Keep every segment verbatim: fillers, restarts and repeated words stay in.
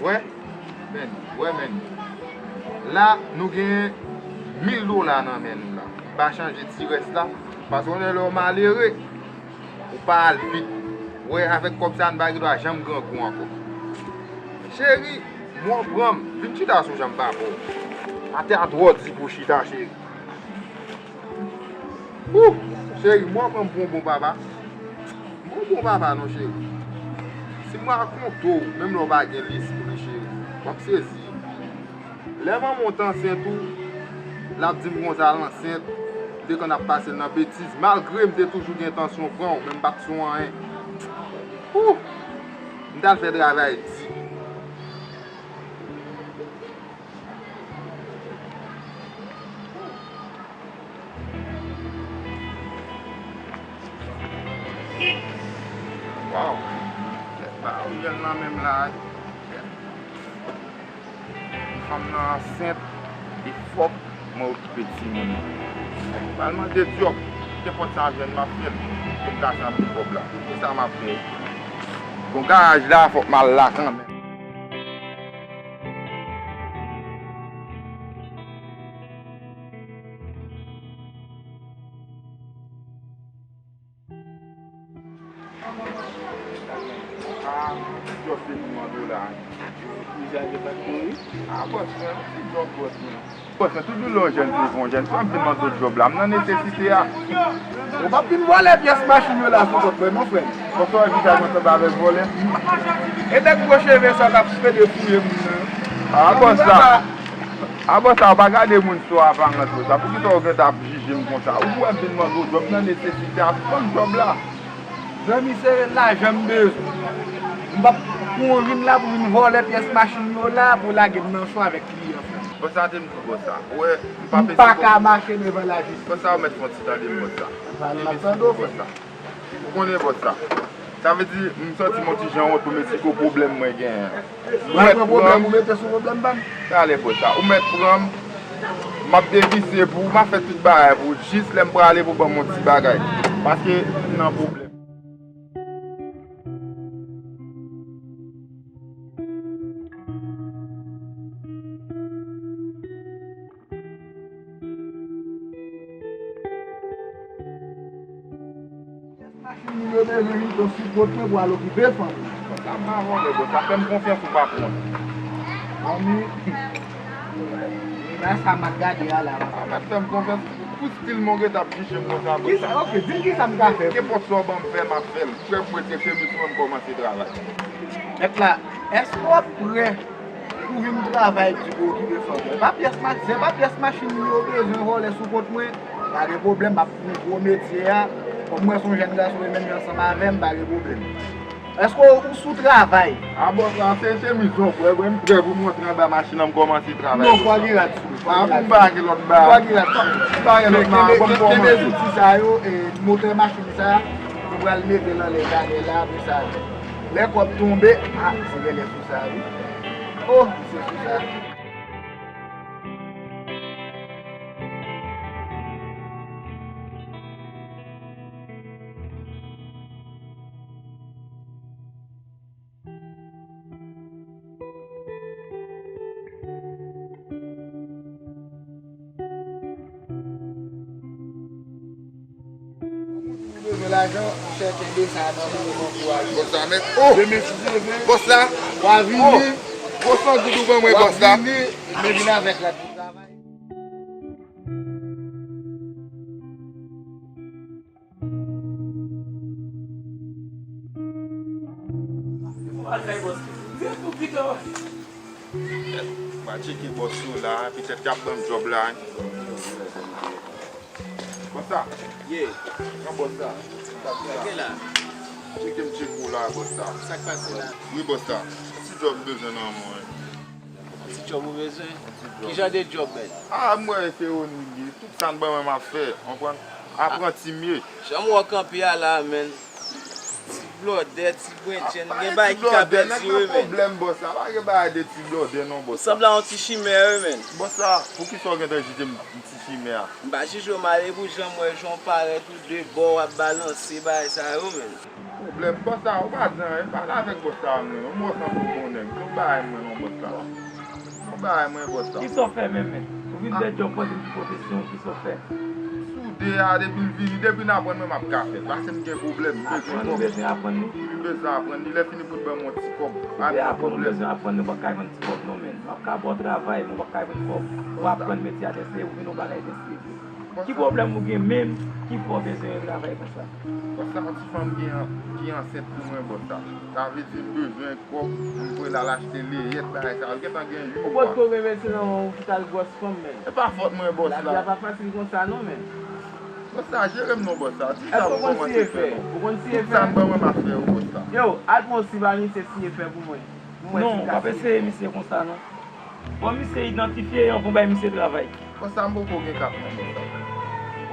Wè, men, wè, men. La, nou gen mil dola nan men nou la. M pa chanje ti rès la, paske w konnen lè w malere, ou pa al vit. Wè, avèk kòb sa, n pa gen dwa janm grangou ankò. Cheri, mwen pran m, vin chita sou janm papa w. Atè a twò di pou chita, cheri. Ouh! Cheri, mwen pran m pou yon bon papa. Mwen bon papa non, cheri. Si m rakonte w, menm lè w pa gen lespri, cheri, w ap sezi. Lè manman w t ansent ou, l ap di m konsa l ansent, m te konn ap pase l nan betiz, malgre m te toujou gen entansyon pran w, men m pa t sou anyen. Ouh! M t al fè travay di. Waw. Kèt ba ou jèn nan menm la. Fanm nan ansent, e fòk mwen okipe timoun nan. Ba l mande djòb, nenpòt sa m jwenn m ap fè l, pou m ka sanble kòb la. Se sa m ap fè. Bon, garaj la, fòk m al la kanmenm. Ah, ti djòb vin mande w la. Deja gen pa t mouri. Ah, bòs mwen, yon ti djòb bòs mwen. Bòs mwen, tout doulè yon jèn se pou yon jèn. Sa m vin mande w djòb la, m nan nesesite a. Ou p ap vin vòlè pyès machin yo la sou kont mwen non, frè m. Bòs mwen, vizaj mwen sanble avèk vòlè. E nèg gwo cheve sa k ap pede fouye moun nan. Ah, bòs la. Ah, bòs la, ou pa gade moun sou aparans bòs la. Poukisa ou gentan ap jije m konsa? Ou wè m vin mande w djòb nan nesesite a, ban m djòb la. Zanmi, se lajan m bezwen. M p ap kouri m la pou vin vòlè pyès machin yo la pou lage m nan cho avèk kliyan. Bòs la te m di bòs la. Ou wè, m pa peze. M pa ka mache devan lajistis. Bòs la, ou mèt fè yon ti tande m bòs la. Sa m ap tande w, frè. Ou konnen bòs la. Sa vle di, m santi m yon ti jan wont pou m esplike w pwoblèm mwen genyen an. Ou mèt pran pwoblèm, ou mete sou pwoblèm pa m. Talè bòs la. Ou mèt pran m. M ap devise pou ou, m ap fè tout bagay pou ou. Jis lè m prale pou ban m yon ti bagay. Paske m nan pwoblèm. Machin moun yo bezwen vin pran sou kont mwen pou al okipe fanmi. Sa m pa vòlè, bòs. Sa fè m konfyans ou pa pran. Fanmi. Nan sa m ap gade a la. A, mèt fè m konfyans. Pou stil mwen, ou gentan ap jije m konsa, bòs. Kisa, ok, di m kisa m ka fè. Nenpòt sa w ban m fè, m ap fè l. Prè pou mwen, se chemiz mwen, m kòmanse travay. Mèt la, èske w ap prè pou vin travay di pou okipe fanmi? Se pa pyès ma-, se pa pyès machin yo bezwen vòlè sou kont mwen. Pa gen pwoblèm, m ap pran gwo metye a. Kòm mwen se yon jèn gason, e menm jan ansanm avè m, pa gen pwoblèm. Èske w sou travay? A bòs la, se chemiz ou pran, m prè pou m rantre anba machin nan, m kòmanse travay. Non, fò gen rad sou ou. A pou m pa gen lòt bagay. Fò gen rad sou ou. M pa gen lòt bagay, bon, m kòmanse. Kenbe zouti sa yo, e, motè machin sa, nou pral mete l anlè gade la, apre sa, lè kòb tonbe, a, se genlè sou sa, wi. O, se sou sa. Ou bezwen lajan, monchè, kenbe sa nan men w, m ankouraje w. Bòs la, men, oh! Demen, si Dye vle, bòs la, w a vini, oh! Gwo san goud ou ban mwen, bòs la. W a vini, men vin avèk rad pou travay. Al kay bòs. Mwen tcheke bòs yo la, petèt y ap ban m djòb la. Bòs la. Yeah. Nan bòs la. Sa k la? Tcheke m tcheke w la, bòs la. Sa k pase la? Wi, bòs la. Ti djòb m bezwen nan men w. Ti djòb ou bezwen? Ti djòb. Ki jan de djòb, men? Ah, m wè se yo n ye. Tout sa n ban mwen m ap fè, konprann? Apranti m ye. Jan m wè w kanpe a la, men. Ti blòdè, ti brenchen, gen bagay ki ka pèdi, wi, men. Pwoblèm, bòs la. Pa gen bagay de ti blòdè, non, bòs la. Ou sanble a yon ti chimè, wi, men. Bòs la, poukisa w gentan jije m ti chimè a? M pa jije w, m ale pou jan m wè jan w parèt ou de bò, w ap balanse, bagay sa yo, men. Pwoblèm, bòs sa, ou pa di anyen, pale avèk bòs sa mwen, yon bòs anpil bon nèg, yon bagay mwen non bòs sa. Yon bagay mwen bòs sa. Kisa w fè menm, men? Ou vin fè djòb, pa di m ki pwofesyon, kisa w fè? Soude a, depi l vini, depi n aprann mwen, m ap ka fè l. Paske m gen pwoblèm, m bezwen kòb. Aprann, ou bezwen aprann li? M bezwen aprann li, lè fini pou l ban m yon ti kòb. Ou bezwen aprann, ou bezwen aprann, nou pa ka jwenn ti kòb non, men. M ap ka ba w travay, men w pa ka jwenn kòb. Ou aprann metye a, te eseye ou vin yon bagay te eseye. Ki pwoblèm ou gen menm ki fè w bezwen travay konsa? Konsa, yon ti fanm gen, ki ansent pou mwen, bòs sa. Sa vle di m bezwen kòb pou m voye l al achte leyèt, bagay sa. L gentan gen uit mwa. Ou potko gen mesi nan men w, ou fout al gwòs fanm, men. E pa fòt mwen, bòs la. Lavi a pa fasil konsa, non, men. Bòs sa, jere m non, bòs sa. Di sa pou kòmanse fè non. Ou konn siye fè? Tout sa m ban mwen, m ap fè yo, bòs sa. Yo, al pran yon siba misye siye fè pou mwen. Pou mwen. Non, w ap eseye misye konsa, non. Bon, misye idantifye, yon pou bay misye travay. Konsa m poko gen kat non, bòs sa.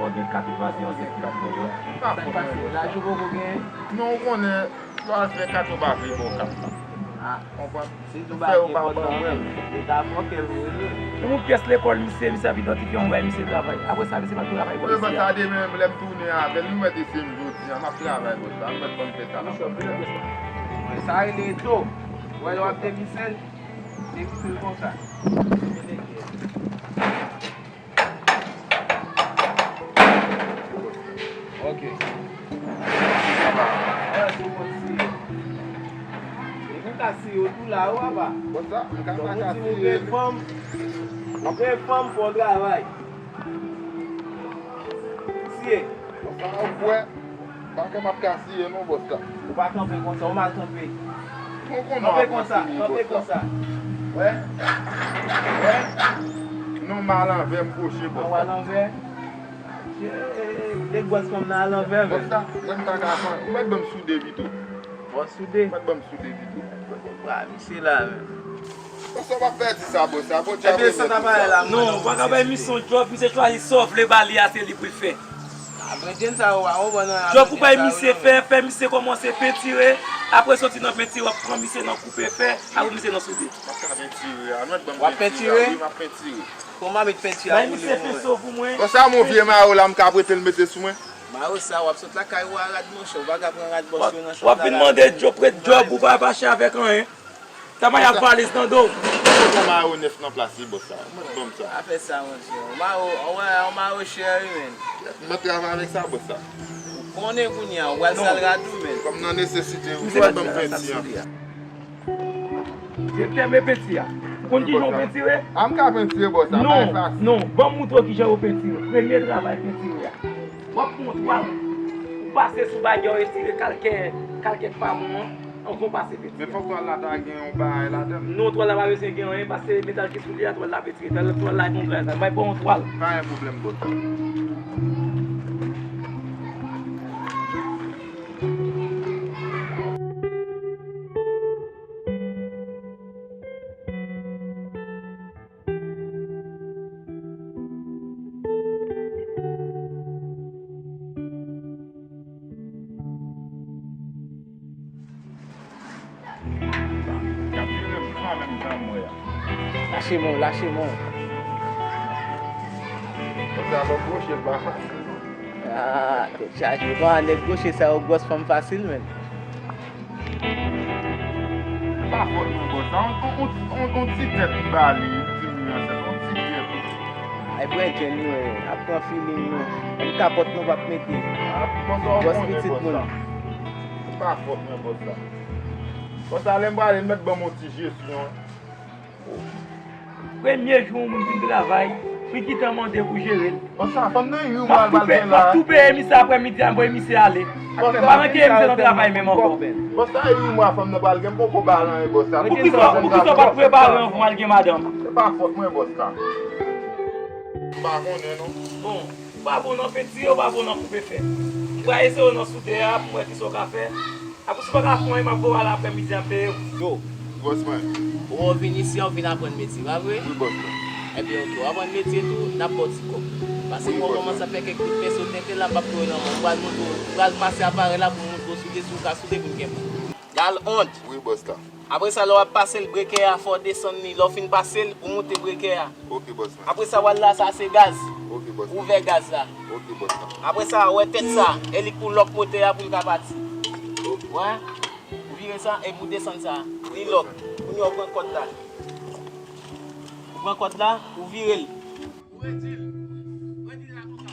Ou gen kat, ou pa di yon sèk kat non, yo. Sa k pase? Lajan ou poko genyen? Non, ou konnen, lè w al fè kat, yo pa vle ba w kat la. Ah. Konprann? Si tou bagay gen kòb nan men, li ta fòkè l vre. Yon pyès lekòl misye, misye ap idantifye yon bay misye travay. Apre sa, misye pa travay bò isi a. Sa demen, lè m tounen avè l, nou mèt eseye m jodi a, m ap travay bò sa, m mèt ban m fè sa nan kòb la. Sa rele eto. Wè, lè w ap demisyon, demisyon konsa. Ok. Alò, si w konn siye. Epi w ka siye w tou la, wi, papa. Konsa, m ka pa ka siye. Ou gen fanm, ou gen fanm, fò w travay. Siye. Konsa, ou kwè, pa kwè m ap ka siye non, bòs la. Ou pa kanpe konsa, ou mal kanpe. Kanpe konsa, kanpe konsa. Wè. Wè. Non, m al anvè, m kwoche, bòs la. Ou al anvè. Degwaz fanm nan al anvè, men. Bòs la, mwen m pa ka pran. Ou mèt ban m soude pito. Bon, soude. Ou mèt ban m soude pito. Wa, misye la, men. Bòs la, w pa pèdi sa, bòs la. Bondye ap remèt ou sa. Non, ou pa ka bay misye yon djòb, misye chwazi sa w vle ba li a, se li pou l fè. Djòb ou bay misye fè, fè misye kòmanse pentire, apre soti nan pentire, w ap pran misye nan koupe fè, apre misye nan soude. M ap ka pentire a, mèt ban m pentire a, wi, m ap pentire. Kòman met penti a pou li pou mwen? Bon, sa mon vye mayo la, m ka prete l mete sou mwen? Mayo sa, w ap sot lakay ou a rad, monchè, ou pa ka pran rad bòs yo nan chòt la. W ap vin mande djòb, prete djòb, ou pa mache avèk anyen. Sa mayo ap valiz nan do w. Ou pran mayo nèf nan plas li, bòs la. Ou mèt ban m sa. Pa fè sa, monchè. Yon mayo, wè, yon mayo chè, wi, men. M ap travay avèk sa, bòs la. Ou konnen kounye a, ou pral sal rad ou, men. Kòm nan nesesite, ou pral ban m penti a. Se tèm epeti a. Ou konn kijan w pentire? A, m ka pentire, bòs, sa pa fasil. Non, non, ban m moutre w kijan yo pentire. Premye travay pentire a. W ap pran yon twal, ou pase sou bagay, ou retire kalkè, kalkè pamon an, anvan w pase pentire. Men fòk twal la ta gen yon bagay ladan l. Non, twal la pa bezwen gen anyen, paske metal ki sou li a, twal la petire. Twal, twal la gon gaz la. Bay pran yon twal. Pa gen pwoblèm, bòs. Lache men w, lache men w. Konsa, bon, gwoche pa fasil. Ah, tèt chaje. Bon, nèg gwoche sa yo gwòs fanm fasil, men. Pa fòt mwen, bòs la. On, on, on, on ti tèt m ba li, di m li ansent, on ti tèt. Ay, bredjenn nou, ap pran feeling nou. Menm kapòt nou p ap mete. Bòs pitit moun. Pa fòt mwen, bòs la. Bòs la, lè m prale, m mèt ban m on ti jesyon. Premye jou yon moun vin travay, li gentan mande pou jere l. Bòs la, fanm nan ui, m al pral gen la. M ap tou peye misye aprè midi a, m voye misye ale. Pa ranke misye nan travay menm ankò. Bòs la, ui, mwa fanm nan pral gen, m poko ba l anyen, bòs la. Poukisa, poukisa w pa t prepare anvan w al gen madanm? Se pa fòt mwen, bòs la. M pa konnen, non. Bon, ou pa bon nan pentire, ou pa bon nan koupe fè. M pral eseye w nan soude a pou m wè kisa w ka fè. Apre si w pa ka fè anyen, m ap voye w al aprè midi a, m peye w. Yo. Bòs mwen. Ou vin isi a, ou vin aprann metye, pa vre? Wi, bòs mwen. Ebyen, oke, w aprann metye tou, n ap ba w ti kòb. Paske mwen kòmanse ap fè kèk kout men sou tenten la, m p ap twò nan men w. M pral montre w, m pral pase aparèy la pou m montre w soude, si w ka soude pou n gen pwen. L al ont. Wi, bòs la. Apre sa, lè w ap pase l, brekè a, fò w desann li. Lè w fin pase l, ou moute brekè a. Oke, bòs mwen. Apre sa, w al la, sa se gaz. Oke, bòs mwen. Ouvè gaz la. Oke, bòs mwen. Apre sa, wè tèt sa, elik pou lòk motè a pou l ka pati. Oke. Wè, ou vire sa epi ou desann sa. Li lòk. Kounye a ou pran kòd la. Ou pran kòd la, ou vire l. Ou redi l. Redi l la konsa.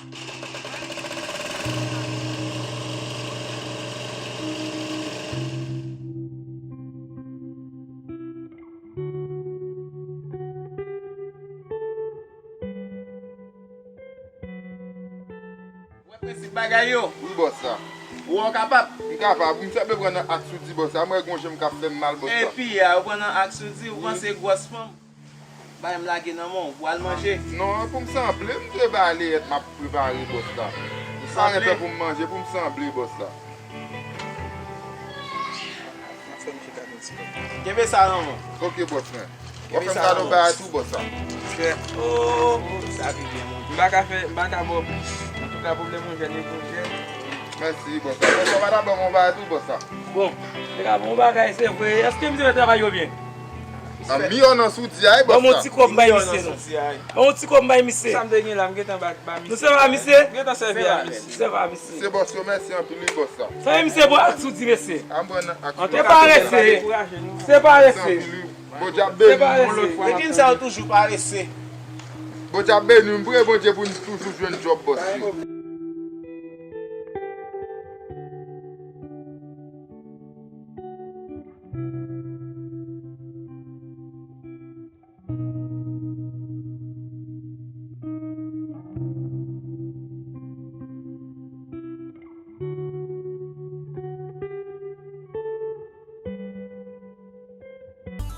Wè prensip bagay yo. Wi, bòs la. Ou wè w kapab? M kapab. M fèk pran nan ak soudi, bòs la. M wè gon je m k ap fè m mal, bòs la. Epi a, ou pran nan ak soudi, ou panse gwòs fanm. Bay m lage nan men w, pou al manje. Non, pou m sanble, m te ba leyèt m ap prepare, bòs la. M pa gen tan pou m manje, pou m sanble, bòs la. Kenbe sa nan men w. Ok, bòs mwen. W ap fè m gade yon bagay tou, bòs la. Monchè, oh, sa pi byen, monchè. M pa ka fè, m pa ka ba w plis. Antouka, pwoblèm yon jèn, yon jèn. Mèsi, bòs la. Bòs la, w pa ta ban m yon bagay tou, bòs la? Bon, te ka bon bagay, se vre. Èske misye fè travay yo byen? A, miyò nan soudi a, wi, bòs la. Ban m yon ti kòb bay misye, non. Ban m yon ti kòb bay misye. Sa m te gen la, m gentan ba, ba misye. Nou sèvi a misye? M gentan sèvi a misye. Sèvi a misye. Se bòs yo, mèsi anpil, wi, bòs la. Sa e misye bon ak soudi, mesye. A, m pran nan ak soudi. Se parese. Se parese. Bondye ap beni. Se parese. Yon lòt fwa, m ap tande. Sa yo toujou parese. Bondye ap beni m vre, Bondye pou n toujou jwenn djòb, bòs yo.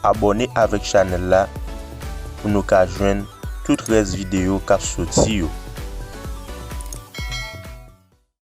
Abòne avèk chanèl la pou nou ka jwenn tout rès videyo k ap soti yo.